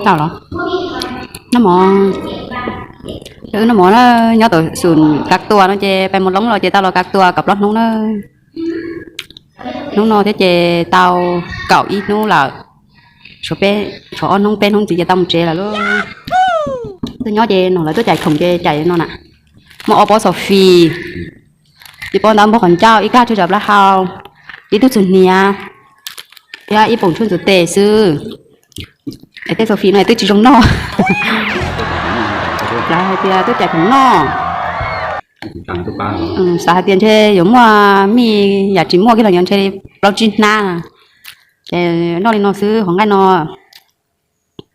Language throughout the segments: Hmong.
Tau los, noj mov, wb noj mov na, nyob tom xum kav tua no ces pais mus loob los ces tau los kav tua kaum plaub hnub na. Hnub no thiab ces tau kaum ib hnub lawm. Tshuav peb, tshuav ob hnub peb hnub ntxiv ces tau mus tsev lawm lauj. Twb nyob ces no lawv tuaj cais khoom ces cais no na. Muaj ob pob xos fis, ib pob ntab npog qhov ncauj, ib kab tshuaj zam plaub hau, ib tug txhuv hniav, thiab ib poom tshuaj ntxuav tes xwb. Es tej xos fis no twb tsis zoo noj. Lawv hais tias tuaj cais khoom noj. Xav hais tias ntshe yuav muaj mij yam tsis muaj kiag los yuav ntshe plaub tsib hnab. Ces noj li no xwb, hauv nqaij no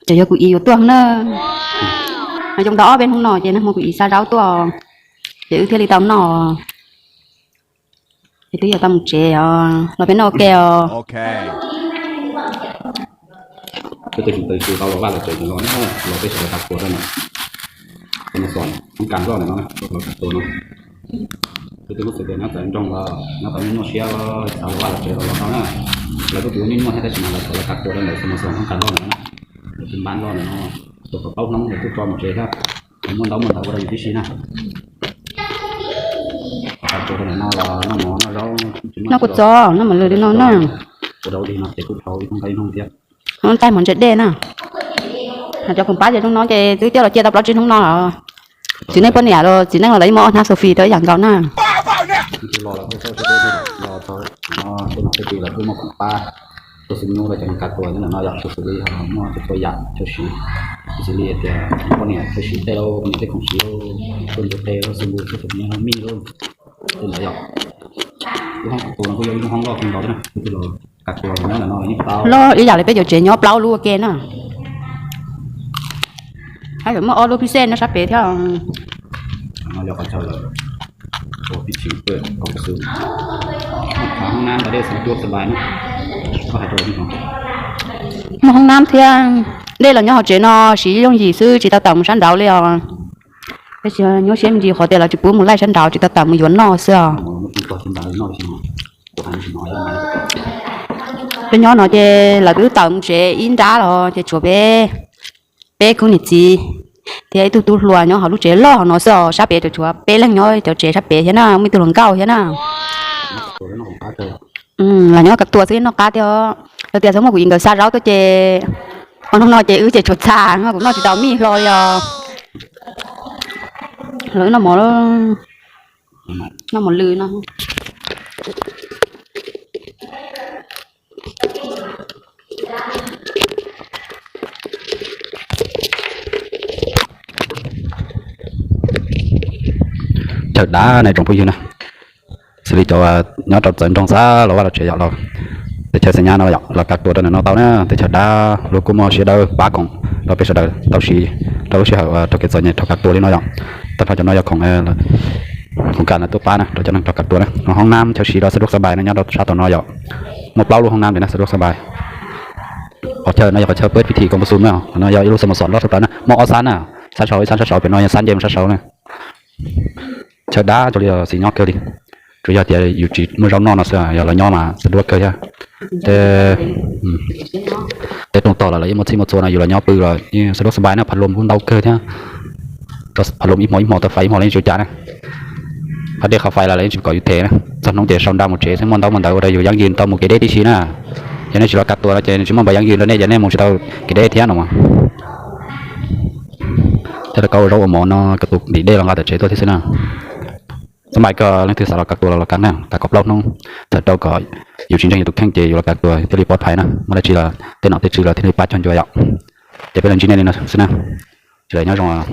ces yog kuv ib yuav tuaj na. Mas zoo tau ob peb hnub no ces nag hmo kuv ib xa zaub tuaj, ces wb thiaj li tau noj, ces twb yog tau mus tsev os, los peb noj ua ke os. Peb twb tsis tau los vaj los tsev los, los peb sawv daws kav tua rau na, tus no xom hoob kas loj no los kav tua no. Peb twb muab txhais tes nyob txawv nroog los nyob tau nyuaj nyuaj siab, xav los vaj los tsev los los tau na. Lawv kuj tsis ua nyuaj nyuaj thiab tab sis mas lawv xav los kav tua rau ntawm tus no xom hoob kas loj no na. Lawv twb npab loj no, tua tau plaub hnub lawv twb tso mus tsev thiab. Muaj ntaub muaj ntawv ua rau yus tib si na. Kav tua rau ntawm no los noj mov noj zaub, noj kuj txob, noj mov lwm li no na. Ua rau li no ces kuj tau ib hnub ib hnub thiab. Tais mov ntse dej na. Cov khoom pab ces zoo no ces twb coj los cia tau plaub tsib hnub no los. Txiv neej poj niam los txiv neej los lawv yeej muaj ob hnab xos fis rau ib yam nkaus na. Los txog no tej tis lawv kuj muaj khoom pab, tus xib nyub los cov neeg kav tua nyob ntawm no yom, tus xws li muaj tus txhua yam chaw siv, tus xws li tias poj niam chaw siv tej lauj, poj niam tej khoom siv lauj, tuaj ntuav tes lauj, xws li xwb tus me mij lauj, tej ntawd yom. Lub hoob kav tua no kuj yog ib lub hoob loj kawg nkaus thiab na, tus los kav tua nyob ntawm no yeej tau. Loj ib yam li peb cov tsev nyob plaub lub ua ke na. Hab muaj ob lub pib xej nyob sab pem thiab. Muaj hoob nab thiab, dej los nyob hauv tsev no siv yooj yim xwb tsis tau tawm mus sab nraud li os. Tab sis nyuaj siab me ntsis qhov tias lawv tsis pub mus laij sab nraud, tsis tau tawm mus yuav noj xwb os. Peb nyob no ces lawv twb tawm mus tsev ib nrab los ces tshuav peb, peb khub niam txiv thiab ib tug tub hluas nyob hauv lub tsev loj no xwb os. Sab pem tseem tshuav peb leeg nyob cov tsev sab pem thiab na, muaj ib tug hluas nkauj thiab na. Los nyob kav tua xwb noj qab thiab. Yog tias txhob muaj kuv ib nkawd xa zaub tuaj ces, hnub no ces wb ces tshuav txha no, kuv noj tsis tau mij hlo li os. Lawv noj mov, noj mov lwm no. Chaw dab na tsoom phooj ywg na, xws li cov nyob rau txawv nroog xab los vaj los tsev yom, los teb chaws xa nyab no yom, los kav tua rau ntawm no tau na. Teb chaws dab luag kuj muaj siab dawb pab khoom rau peb sawv daws tau siv rau lub sij hawm raug kev txom nyem raug kav tua li no yom. Tag nrho cov no yog khoom, khoom kas lawv tuaj pab na rau cov neeg raug kav tua na. Hoob nab chaw siv rau xa duab xa npais no nyob rau sab tom no yom. Muaj plaub lub hoob nab li na, xa duab xa npais. Qhov chaw no yog qhov chaw pab phi thi koom pab xum na, no yog ib lub xa mos xom loj tshaj plaws na, muaj ob xab na, xab saud ib xab, sab saud pem no yog xab nce mus sab saud na. Chaw dab zoo li xis nyob kawg li, tsuas yog tias yus tsis muaj zaub noj no xwb, yog lawv nyob mas xa duab kawg thiab. Tej rooj tog los lawv yeej muaj txhij muaj txhua no, yus los nyob pw los yeej xa duab xa npais na, phaj loom kuj ntau kawg thiab. Phaj loom ib hmo ib hmo tau fais ib hmo los yeej tsis ua cas na. Qhov dej qhov fais los lawv yeej tsis kom yus them na, txog hnub ces sau nra mus tsev xwb, muaj ntaub muaj ntawv ua rau yus yeeb yws tau mus kev deb tib si na. Yog nej tsis los kav tua no ces nws tsis muaj npav yeeb yws rau nej, ces nej mus tsis tau kev deb thiab no. Thiab rau koj ua zaub ua mov no koj tus ntim dej los nqa tom tsev tuaj thiab xwb na. Xab npais koj leej twg xav los kav tua los los kav na, kav kom plaub hnub, txhawm rau kom yus tsis ntseeg yus tus kheej ces yus los kav tua thiaj li pov phais na. Muaj dab tsi los tej nom tej tswv los thiaj li pab cog ncua yom. Ces peb los ntsib nej li no xwb na. Sawv daws nyob zoo os.